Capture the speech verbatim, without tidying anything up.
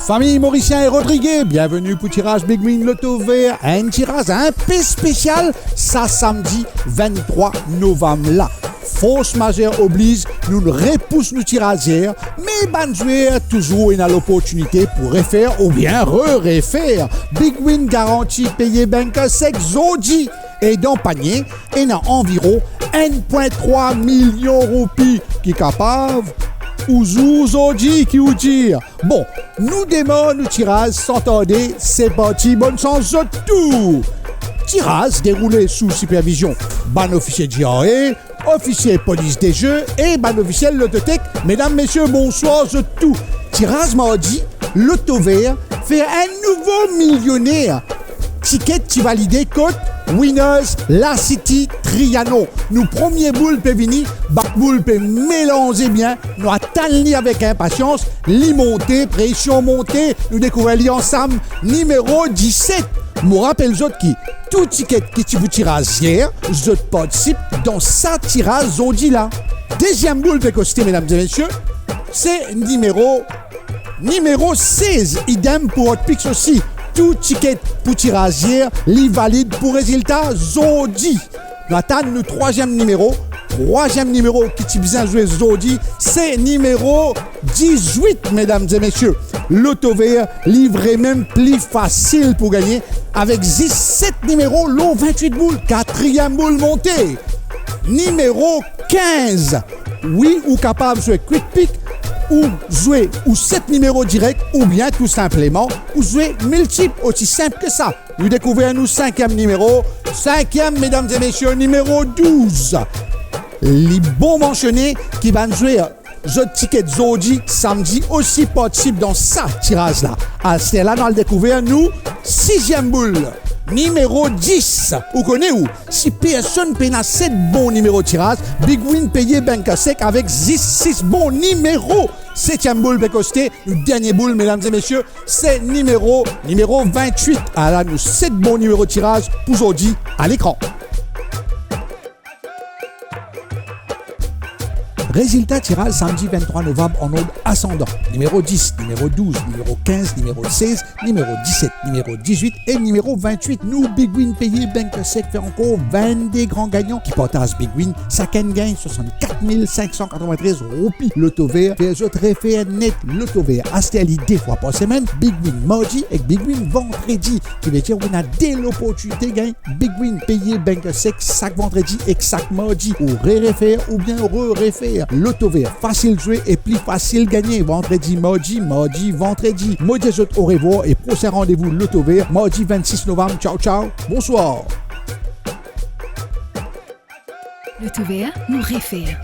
Fami morisien e rodrige, bienveni pou tiraz Big Win Loto Ver, enn tiraz inpe spesial, sa samdi vinn-trwa novam la. Fors mazer obliz, nou repous nou tiraz yer, me bann zwer touzour ena loportinite pou refer oubien re-refer. Big Win garanti peye bank sek zordi, e dan panie, ena anviron enn pwin trwa milion roupi ki kapav ou zour zordi, ki ou dir. Bon, nou demar nou tiraz san tarde, se parti, bonn sans zot tou! Tiraz deroule sou sipervizion bann ofisie G R A, ofisie polis de zeu e bann ofisiel Lototek. Medam, mesie, bonswar zot tou. Tiraz mardi, Loto Ver fer enn nouvo milioner. Tiket ti valide kot Winners La City Trianon. Nou premie boul pe vini, bann boul pe melanze bien, nou atann li avek inpasians, li monte, presion monte, nou dekouver li ansam, nimero diset. Mo rapel zot ki tou tiket ki ti pou tiraz yer, zot partisip dan sa tiraz zordi la. Deziem boul pe koste, medam e mesie, se nimero Nimero sez, idem pou Hot Picks osi. Tou tiket pou tiraz yer, li valid pou rezilta zordi. Nou atann nou trwaziem nimero. Trwaziem nimero ki ti bizin zwe zordi, se nimero dizwit, medam e mesie. Loto Ver livre mem pli fasil pou gagne, avek zis set nimero lor vintwit boul. Katriem boul monte. Nimero kinz. Wi, ou kapav zwe Quick Pick, ou zwe ou set nimero direk, oubien tou sinpleman, ou zwe miltip, osi sinp ki sa. Nou dekouver nou sinkiem nimero. Sinkiem, medam e mesie, nimero douz. Li bon mansione ki bann zwer zot tiket zordi, samdi, osi partisip dan sa tiraz la. Aster la, nou al dekouver nou siziem boul, nimero dis. Ou kone ou, si personn pena set bon nimero tiraz, Big Win peye bank sek avek zis sis bon nimero. Setiem boul pe koste, nou dernie boul, medam e mesie, se nimero, nimero vintwit. Ala nou set bon nimero tiraz pou zordi, a lekran. Rezilta tiraz samdi vinttrwa novam an ord asandan: nimero dis, nimero douz, nimero kinz, nimero sez, nimero diset, nimero dizwit e nimero vintwit. Nou Big Win peye bank sek fer ankor vennde gran gagnan ki partaz Big Win. Sakenn gagn swasannkat mil sink san katrevintrez roupi. Loto Ver fer zot refer net. Loto Ver aster li de fwa par semenn, Big Win mardi ek Big Win vandredi, ki vedir ou ena de loportinite gagn Big Win peye bank sek sak vandredi ek sak mardi. Ou re-refer oubien re-refer. Loto Ver, fasil zwe e pli fasil gagne. Vandredi, mardi, mardi, vandredi. Mo dir zot orevwar e prosin randevou Loto Ver, mardi vintsis novam. Tchao, tchao. Bonswar. Loto Ver, nou refer.